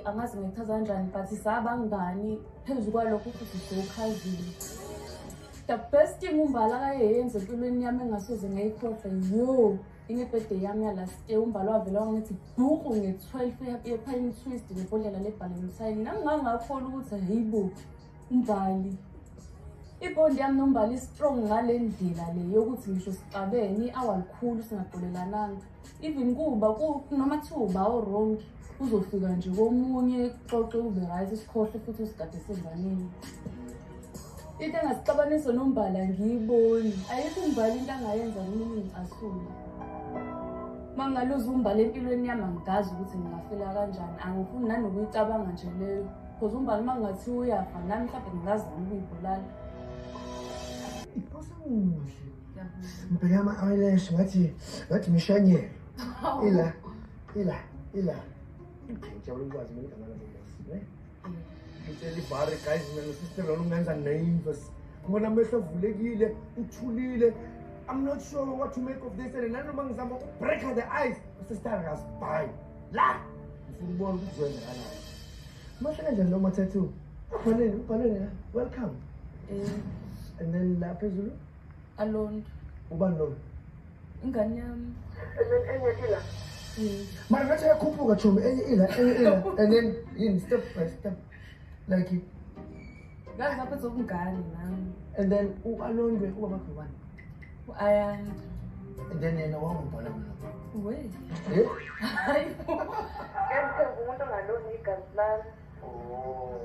angazi ngichaza kanjani but sabangani phezu kwalokho futhi siwukhazini. The best thing uMbali akayenza empilweni yami engasoze ngayikhohlwa yo ingebirthday yami ya-last year uMbali wavela wangithi bhuku nge-12 ye-pine twist nebhodlela le-Valentine. Nami ngangakholwa ukuthi hayibo uMbali. I-bond yami noMbali i-strong ngale ndlela le yokuthi ngisho sixabene i-hour likhulu singaxolelananga. Even kuba noma kuthiwa uba o-wrong uzofika nje komunye kuxoxe ube right sikhohlwe futhi usigade senzanini. Into engasixabanisa noMbali angiyiboni. Ayikho uMbali into angayenza kumina ingicasule. Uma ngingaluza uMbali empilweni yami angazi ukuthi ngingafela kanjani. Angifuni nanokuyicabanga nje leyo. Because uMbali uma kungathiwa uyafa nami mhlawumbe ngingazama ukuyibulala. Usemuhle. Ngibheke ama-eyelash ngathi mishanyelo. Ila ila ila. Ngijabula ukwazi mina igama lami ne? Ngitshela ibhari guys mina sister lona ungenza nervous. Ngibona amehlo avulekile, uthulile. I'm not sure what to make of this and nanoma ngizama ukubreak the ice. Sister akasibhayi. La ngifuna ukubona ukuthi kwenzakalani. Mahle kanjani lo ma-tattoo? Ubhaleni, ubhaleni la. Welcome. And then la phezulu Alonto. Ubani lo? Ingane yami. And then enye ila. Mara ngathi ayakhuphuka chomi enye ila, enye ila. And then yini step by step. Like Ngazi ngaphethe ubungane nami. And then u-Alondwe ubabakhe ubani? U-Ayanda. And then yena wangubhala mina. We. Eh? Hayi. Ngiyamthemba umuntu ongaloni igazi lami. Oh.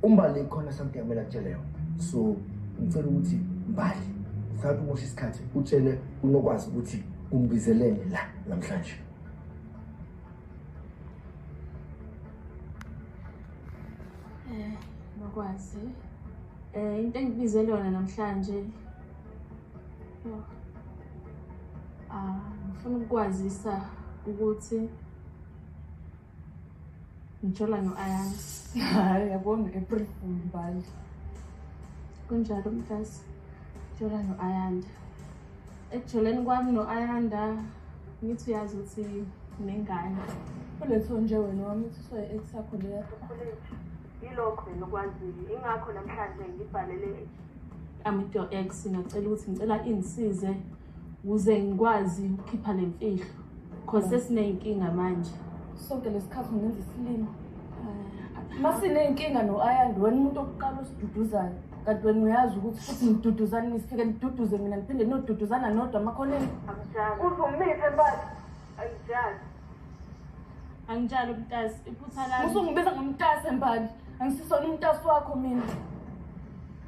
uMbali khona something amele akutshele yona. So ngicela ukuthi Mbali without umosha isikhathi utshele uNokwazi ukuthi umbizelene la namhlanje. Nokwazi. Into engibizele yona namhlanje. Ngifuna ukukwazisa ukuthi ngijola no-Ayanda. Hayi yabona April Fool Mbali. Kunjalo mntasi. Ngijola no-Ayanda. Ekujoleni kwami no-Ayanda ngithi uyazi ukuthi nginengane. Uletho nje wena wami uthi usoye ex yakho le yasekholeji. Yilokho wena okwaziyo. Ingakho namhlanje ngibhalele I'm with your ex ngacela ukuthi ngicela ingisize ukuze ngikwazi ukukhipha le mfihlo. Cause sesineyinkinga manje. Sonke lesikhathi ungenza isilima. Masineyinkinga no-Ayanda wena umuntu oqala osiduduzayo. Kanti wena uyazi ukuthi futhi niduduzane nisifike niduduze mina niphinde noduduzana nodwa amakhoneni. Angijali. Uzomithe Mbali. Angijali. Angijali mntasi, iphutha lami. Usungibiza ngomntasi Mbali. Angisisona umntasi wakho mina.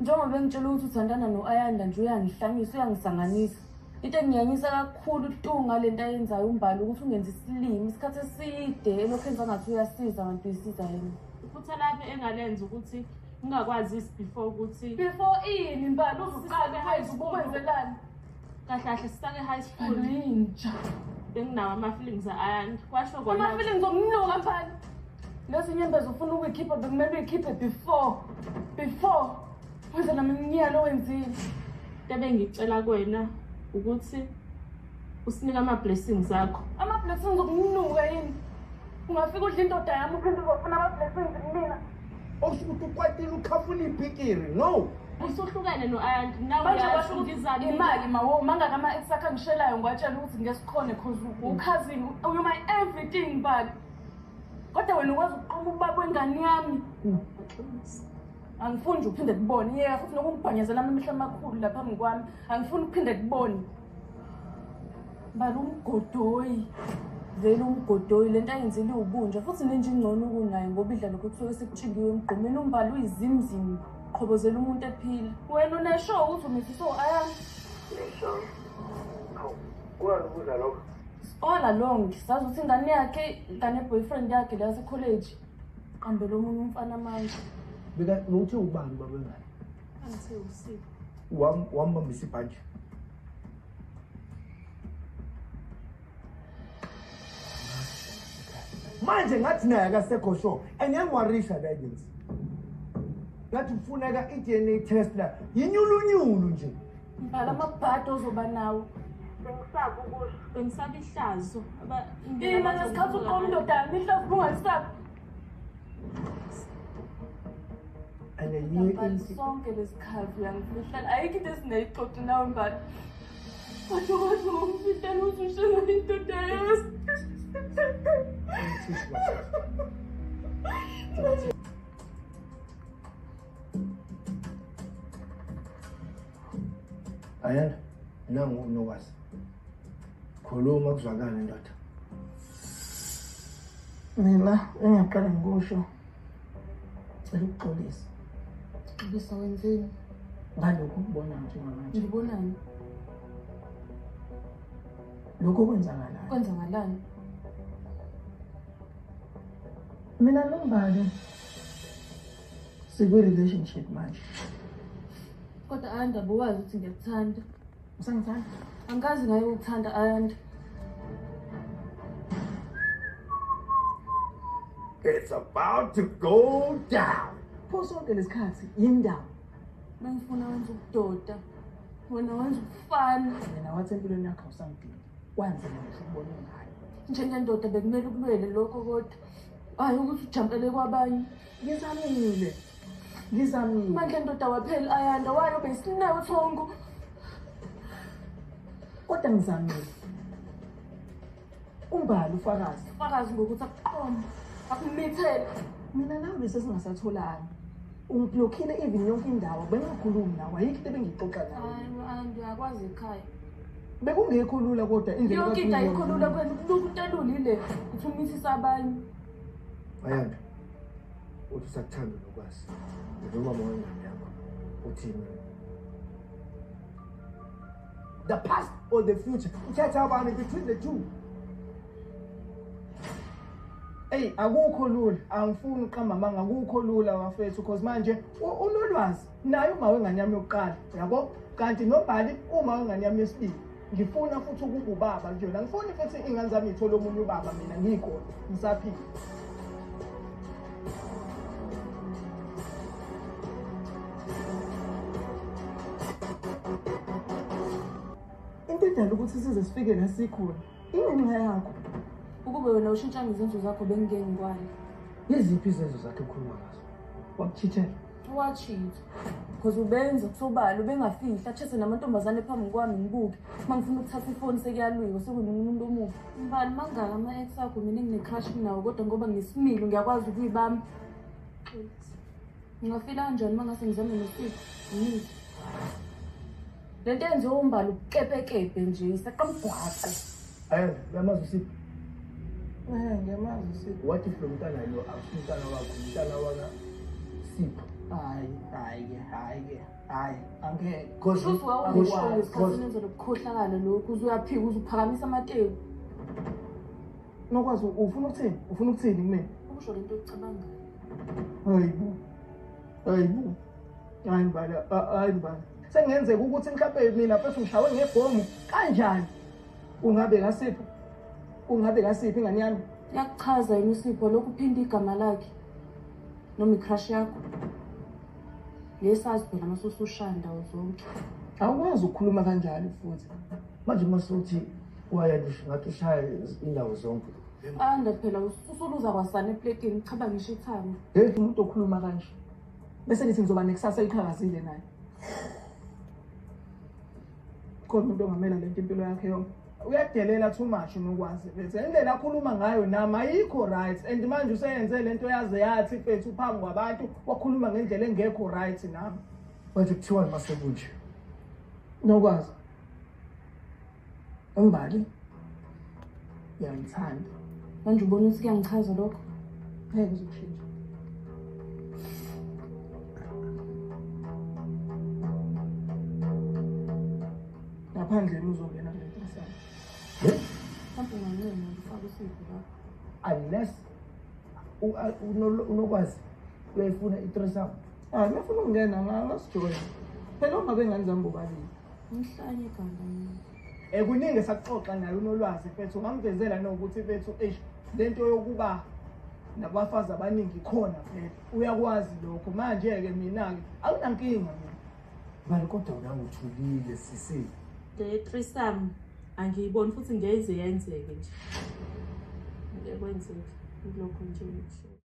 Njengoba bengitshela ukuthi uthandana no-Ayanda nje uyangihlanyisa uyangisanganisa. Into engiyanyisa kakhulu tu ngale nto ayenzayo uMbali ukuthi ungenza isilima isikhathi eside elokhu enza ngathi uyasiza kanti uyisiza yena. Iphutha lami engalenza ukuthi ngingakwazisi before ukuthi before ini Mbali uzuqala ukwenza ubukwenzelani? Kahle kahle sisake high school. Ninja. Benginawo ama-feelings a-Ayanda. Kwasho kona. Ama-feelings okunuka Mbali. Lezi nyembezi ufuna ukuyikhipha bekumele uyikhiphe before. Before. Wenza nami iminyaka owenzile. Into ebengikutshela kuwena ukuthi usinike ama-blessings akho. Ama-blessings okunuka yini? Ungafika udla indoda yami uphinde uzofuna ama-blessings kumina. Okusho ukuthi ukwatile ukhafula ibhikiri, no. Usuhlukene no-Ayanda, nawe Manje uyasho washo ukuthi ukuthi izamile. imali mawo mangaka ama-ex akhe angishelayo ngiwatshela ukuthi ngesikhone cause ukhazini you my everything Mbali. Kodwa wena ukwazi ukuqoma ubaba wengane yami. Angifuni nje uphinde kubone. Yeka futhi nokungibhanyazela amehlo amakhulu lapha phambi kwami. Angifuni ukuphinde kubone. Mbali umgodoyi. Vele umgodoyi lento ayenzile iwubunja futhi nenje ingcono kunaye ngoba idla lokho kusuke sekutshingiwe emgqomeni. UMbali uyizimzimu. Qhobozela umuntu ephila. Wena uneshow ukuthi umithiso Ayanda. Neshow. Hawu, kungani ubuza lokho? All along sazi ukuthi ingane yakhe, ingane boyfriend yakhe la yasekholeji. Qambela omunye umfana manje. Beka ngithe ubani baba wengane? Angithe uSipho. Wambambisa ibhantshi. Manje ngathi naye akasekho sure and yangiwarisha le nto. Ngathi kufuneka i-DNA test la. Yinyulunyulu nje. Mbala amabhadi ozoba nawo. Bengisaba ukusho. Bengisaba ihlazo. Ima ngesikhathi uqoma indoda yami ihlazo ubungalisabi. And sonke lesikhathi uyangifihlela. Ayikho into esingayixoxi nawe Mbali. Kodwa kwazi ngokufihlela ukuthi ushela indoda yami. Ayanda, nangu uNokwazi. Khuluma kuzwakale ndoda. Mina engiyaqala ngikusho, cela ukuxolisa. Xolisa wenzeni? Ngalokhu ukubona njengamanje. Ngibonani? Lokho kwenzakalani? Kwenzakalani? Mina noMbali sikwi-relationship manje. Kodwa Ayanda, bowazi ukuthi ngiyakuthanda. Usangithanda? Angikaze ngaye ukuthanda Ayanda. It's about to go down. Pho sonke lesikhathi yindaba. Bengifuna wenza ubudoda. Wena wenza ubufana. Mina wathi empilweni yakho awusangidingi. Kwanzima ngisho ukubona ingane. Njengendoda bekumele ukulwele lokho kodwa. Hayi ukuthi ujampele kwabanye. Ngizamile. Ngizamile. Mandla ndoda waphela Ayanda wayo besinawo thongo. Kodwa ngizamile. uMbali ufakazi. Ufakazi ngokuthi akuqoma. Akumithele. Mina nawe sesingasatholani. Ungiblockile even yonke indawo bengakhulumi nawe ayikho into ebengixoxa nawe. Hayi Ayanda uyakwazi ekhaya. Bekungekho lula kodwa indlela yonke into ayikho lula kwena ukubuka into elula ile uthi umithisa abanye. Ayanda, uthi usakuthanda Nokwazi. Noma wengane yakho uthini? The past or the future. Ukhetha abani between the two. Hey, akukho lula. Angifuni uqamba amanga, akukho lula bafethu because manje unolwazi naye uma wengane yami yokuqala, yabo? Kanti noMbali uma wengane yami yesibili. Ngifuna futhi ukuba ubaba kuyona. Ngifuni futhi ingane zami ithole omunye ubaba mina ngikhona, ngisaphila. Into edala ukuthi size sifike la sikhona ingenxa yakho. Ukube wena ushintsha izenzo zakho bengeke ngikwale. Yiziphi izenzo zakhe okhuluma ngazo? Wakuchithela. Wachitha. Because ubenza kusobala ubengafihla athethe namantombazane phambi kwami ngibuke. Uma ngifuna ukuthatha ifoni sekuyalwiwa sekunomuntu omubi. Mbali mangaka ama-ex akho mina ngine-crush nawo kodwa ngoba ngisimilo ngiyakwazi ukuyibamba. Ngingafila kanjani uma ngase ngizame nosipho? Ngizwe. Lento yenziwe uMbali ubukepekepe nje iseqamgwaqo. Ayanda, uyamazi uSipho? Ngiyamazi uSipho. What if lo mntana lo akusumntana wakho, umntana waka Sipho? Hayi, hayi, hayi, hayi, angeke. Kusho wawungisho ngesikhathi nenza lokukhohlakala lokhu uze uyaphika uze uphakamisa amateku. Nokwazi ufuna ukuthini? Ufuna ukuthini kumina? Ukusho lento oyicabangayo. Hayibo. Hayibo. Hayi Mbali, hayi Mbali. Sengenzeka ukuthi mhlawumbe mina mfethu ngishawe ngebhomu kanjani? Ungabe kaSipho? Ungabe kaSipho ingane yami? Iyakuchaza yini uSipho lokhu uphinda igama lakhe noma i-crush yakho? Lesazi phela mase usushaya ndawo zonke. Awukwazi ukukhuluma kanjalo futhi. Manje masuthi waya ngathi ushaya indawo zonke. Anda phela usuluza kwasana epletini chaba ngisho ithanga. Hey, umuntu okhuluma kanje. Bese nithi ngizoba nekusasa eliqhakazile naye. Khona umuntu ongamela lento impilo yakhe yonke. Uyadelela too much Nokwazi mfethu. Indlela akhuluma ngayo nami ayikho right and manje useyenze lento yaze yathi mfethu phambi kwabantu wakhuluma ngendlela engekho right nami. Manje kuthiwani mase kunje? Nokwazi. uMbali uyangithanda. Manje ubona ukuthi kuyangichaza lokho? Ngeke uzokushintsha. Ngaphandle uzongena kule nto. Mhlawumbe ungancenga ufake uSipho lapho. Unless uNokwazi uyayifuna i-threesome. Hayi, ngifuna ukungena ngasijoyina. Phela uma bengane zami bobabili. Ngihlanye ekhanda mina. Kuningi esakuxoxa naye uNolwazi mfethu, ngamvezela nokuthi mfethu eish lento yokuba nabafazi abaningi khona vele. Uyakwazi lokho. Manje-ke mina-ke awunankinga mina. Mbali kodwa wena uthulile sisi. Le threesome Angiyiboni futhi ngeke ize yenzeke nje. Ngeke kwenzeke. Yilokho nje engikushoyo.